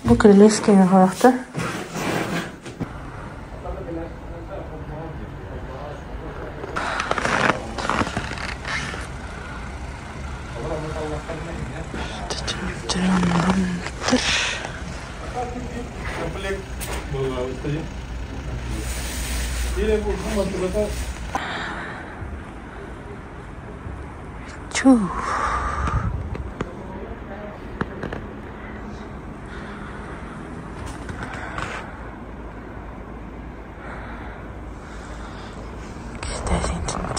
Бу кирилиэскэ хаһыахта Чуу.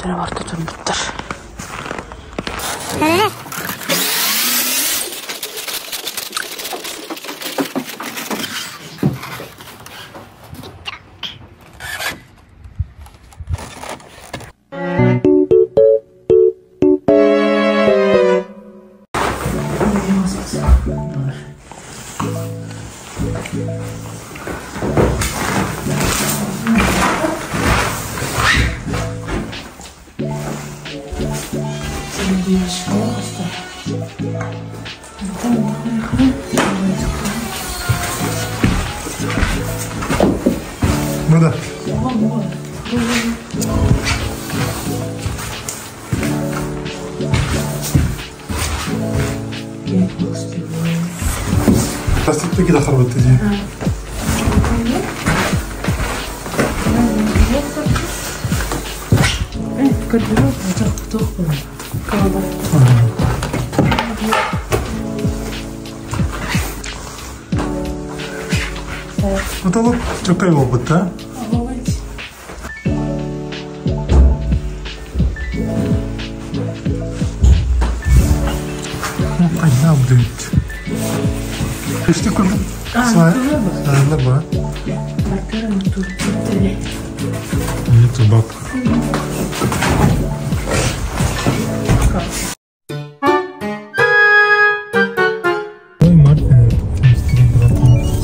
Барта турбуттар. Ну да. Тастык кида харбатты дии. Потолок чөкөй буолбут да? Айна будет. Işte kurdu. Sahne ba. Нет, бак.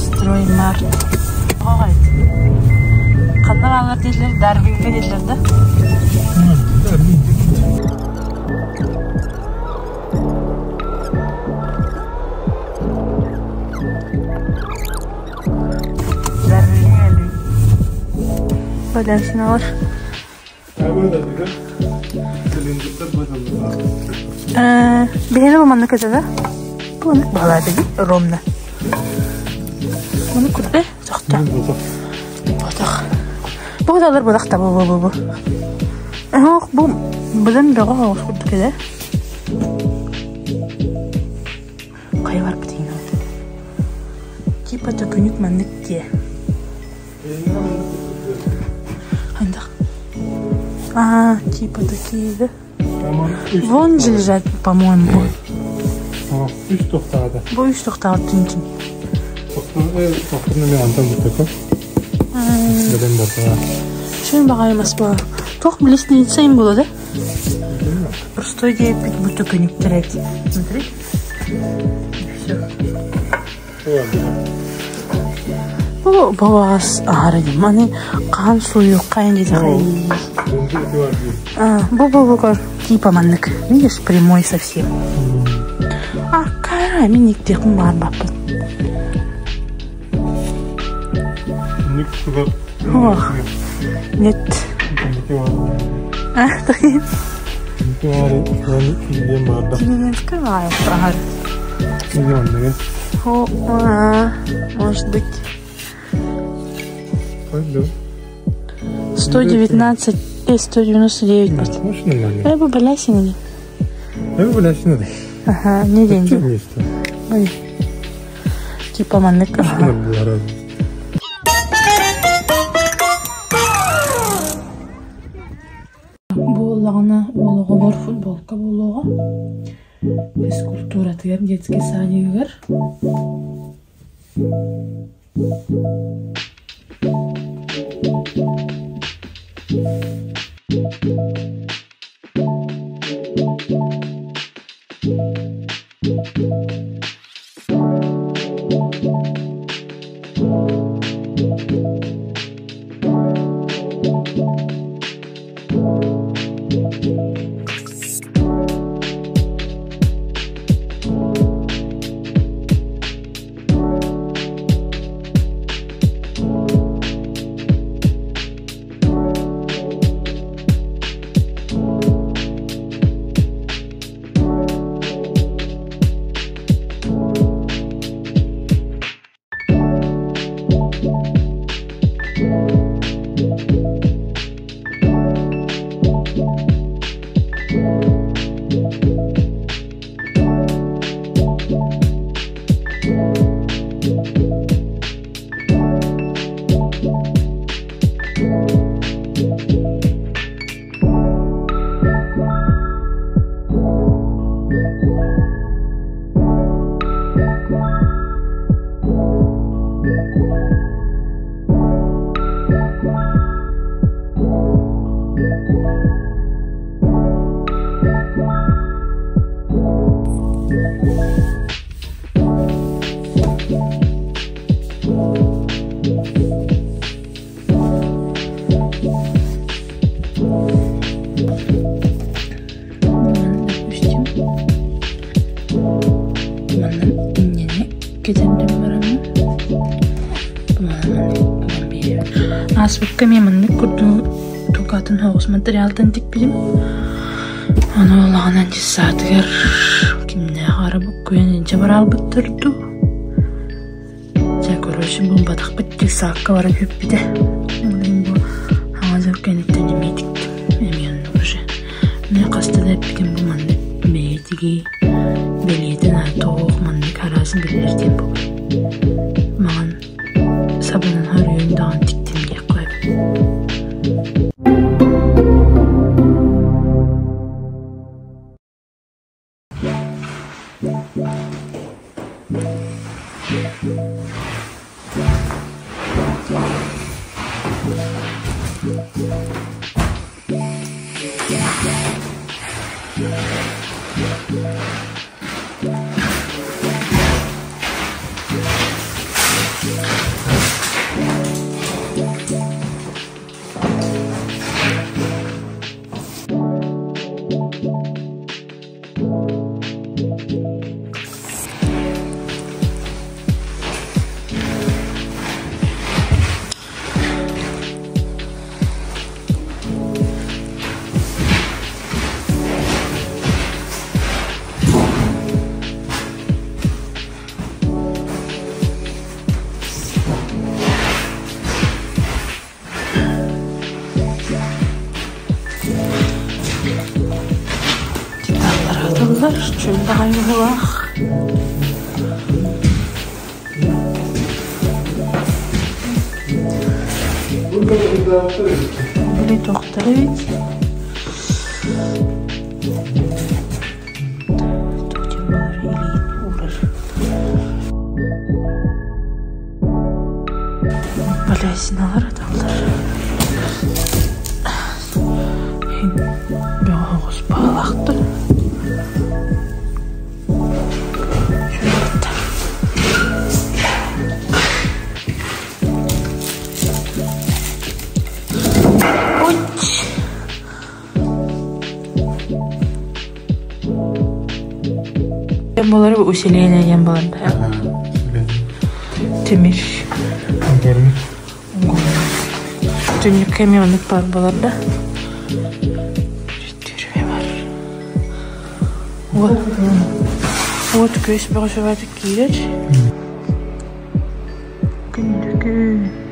Строймарт. Ханна баалар дииллэр, Дарвинга дииллэр да? Дарвинга Балясиналар. Биһиги бу маннык этэ да? Бу маннык баҕалаата дии, ровно. Маны курдэ сохто. Ботох. Бу далар бодах та бу бу бу бу. Ох, бу быдан бөҕө оҕус курдук этэ. Хайа барбыт Типа төкүнүк маннык диэ. Хандах. А, типа такие, да? Вон же лежат, по-моему. Үс тохтаада. Бу үс тохтаат түнтүн. Тохтурну мен антан буттака. Беден бата. Шын бағаймас ба. Тоқ лестница им было, да? Простой деп бу төкөнүктөр эбит. Смотри. Все. Бу бабаас аһара маны хаан суйуоххайын диэтэхэй. А, бу бу бу типа маннык. Видишь, прямой совсем. А, кара, мин иктиэхпин баҕарбаппын. Ох, нет. А, Деревенская О, а, может быть. 119 и 199. Может, нормально. Э, бу балясина. Э, балясина. Аха, не диэн дии. Ой. Типа маннык. Буоллаҕына уол оҕобор футболка буолуоҕа. Физкультуратыгар детский садигыгар. Допустим, манан инньэни кэтэрдэн бараммын манан биэрэбин. Ааспыкка эмиэ маннык курдук тукатын соҕус материалтан тикпитим. Ону улаҕанан дьыссаатыгар кимнээх ара буккуйан илдьэ бараалбыттар дуу. Дьэ, короче, булбатахпыт дьыссаакка баран сүппүтэ. Ол бу хаҥас дьыл кэнниттэн эмиэ тиктим. Эмиэ оннук уже. Мин хаста да эппитим бу маннык бэйэтигии бэлиэтин аата туох маннык араас биллэр диэн буолар. Маҥан сабынан хоруйун даҕаны тиктим диэххэ сөп. Тыллар чөл баҕайы быһыылаах. Били тохтор эбит. Туох диэн баҕар илиин уурар. Балясиналар аталлар. Бөҕө оҕус баҕалаахтар. Булары усиление диэн буолар Тимир. Түннүккэ эмиэ оннук баар буолар да. Түрмэ бар. Вот. Вот көс бөҕө сөбөтүк киирэр. Күндүкү.